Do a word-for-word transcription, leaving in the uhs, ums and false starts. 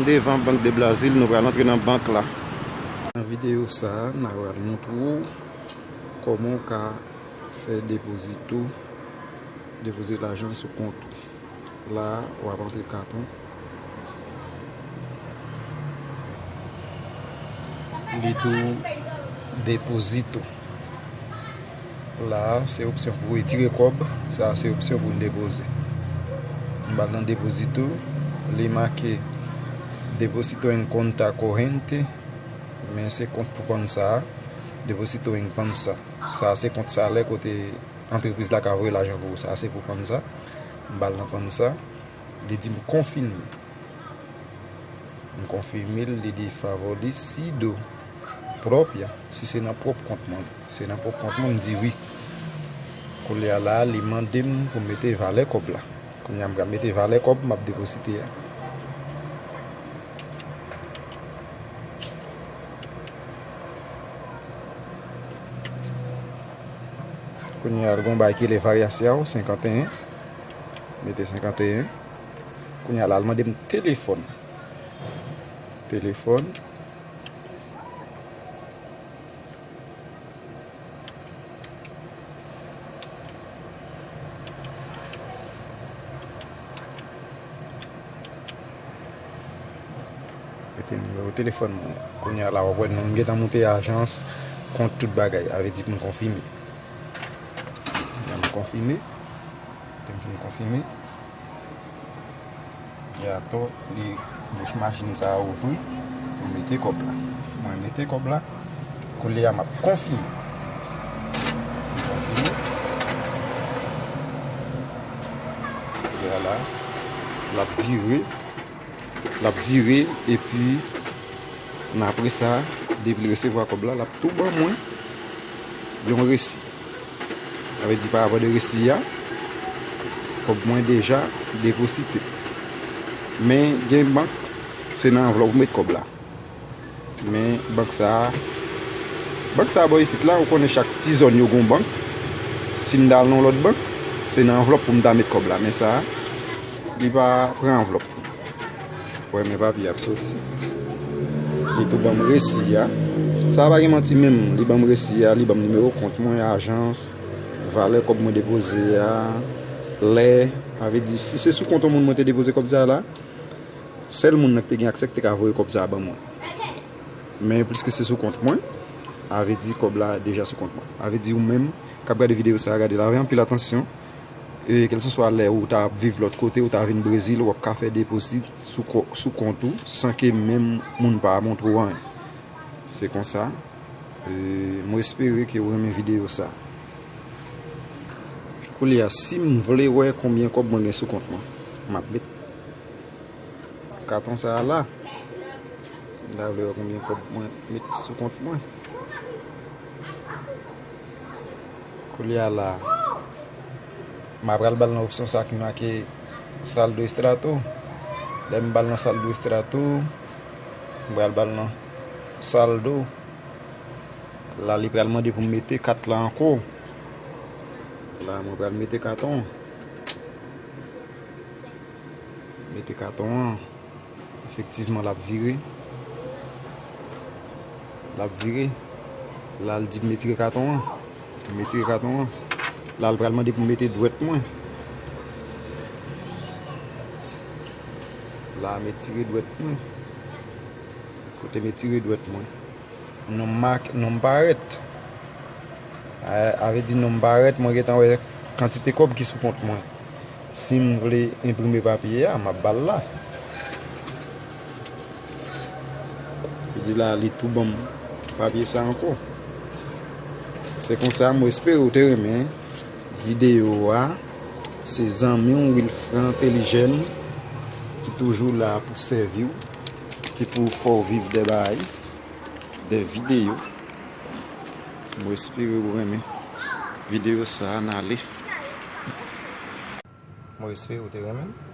Devan Bank de Brazil, nou pral antre nan bank la. Nan videyo sa a, n a pral montre w kòman w ka fè depozito, depoze lajan sou kont ou. La, w ap antre katon. Li di w depozito. La, se opsyon pou retire kòb. Sa, se opsyon pou n depoze. M ba l nan depozito. Li make depozito en conta corrente. Men se kont pou pann sa. Depozito en pann sa. Sa, se kont salè kote antrepriz la ka voye lajan pou ou. Sa, se pou pann sa. M ba l nan pann sa. Li di m konfime. M konfime l, li di favorecido própria. Si se nan pwòp kont mwen. Se nan pwòp kont mwen, m di wi. Kounye a la, li mande m pou m mete valè kòb la. Kounye a m pral mete valè kòb m ap depozite a. Kounye a, l gon bagay ki rele variação, senkanteyen. Mete senkanteyen. Kounye a la, l mande m telefòn. Telefòn. Mete nimewo telefòn mwen. Kounye a la, w ap wè non m gentan moute ajans, kont, tout bagay. Sa vle di pou m konfime. An m konfime. Te m fin konfime. Li atò, li bouch machin sa a ouvri pou mete kòb la. Mwen mete kòb la. Kounye a m ap konfime. M konfime. Kounye a la, l ap vire. L ap vire, epi, n apre sa, depi l resevwa kòb la, l ap tou ban mwen yon resi. Sa vle di, pa rapò de resi a, kòb mwen deja depozite. Men gen bank, se nan anvlòp ou met kòb la. Men bank sa a, bank sa a bò isit la, ou konnen chak ti zòn yo gon bank. Si m ta al nan yon lòt bank, se nan anvlòp pou m ta met kòb la. Men sa a, li pa pran anvlòp. Wè, men papye ap soti. Li tou ban m resi a. Sa a pa gen manti menm. Li ban m resi a, li ban m nimewo kont mwen, ajans, valè kòb mwen depoze a, lè. Sa vle di, si se sou kont yon moun mwen te depoze kòb sa a la, sèl moun nan ki te gen aksè ki te ka voye kòb sa a ban mwen. Men piske se sou kont mwen, sa vle di kòb la deja sou kont mwen. Sa vle di ou menm k ap gade videyo sa a, gade l avè anpil atansyon. E kèlseswa lè ou ta ap viv lòt kote, ou ta vin Brezil, w ap ka fè depozit sou ko-, sou kont ou san ke menm moun pa montre w anyen. Se konsa. E, mwen espere ke w renmen videyo sa. Kounye a, si m vle wè konbyen kòb mwen gen sou kont mwen, m ap met katon sa a la. M ta vle wè konbyen kòb mwen met sou kont mwen. Kounye a la, m a pral ba l nan opsyon sa ki make saldo extrato. Lè m ba l nan saldo extrato, m pral ba l nan saldo. La, li pral mande pou m mete kat la ankò. La, mwen pral mete katon an. Mete katon an. Efektivman, l ap vire. L ap vire. La, l di m retire katon an. M retire katon an. La, l pral mande pou m mete dwèt mwen. La, m retire dwèt mwen. Kote m retire dwèt mwen? Non m mak-, non m parèt. A, sa vle di non m parèt, mwen gentan wè kantite kòb ki sou kont mwen. Si m vle enprime papye a, m ap ba l la. Li di la, li tou ban m papye sa ankò. Se konsa, mwen espere w te renmen videyo a. Se zanmi w, Wilfran Telijèn, ki toujou la pou sèvi w, ki pou fè w viv de bagay, de videyo. Mwen espere w renmen videyo sa a, n ale. Mwen espere w te renmen l.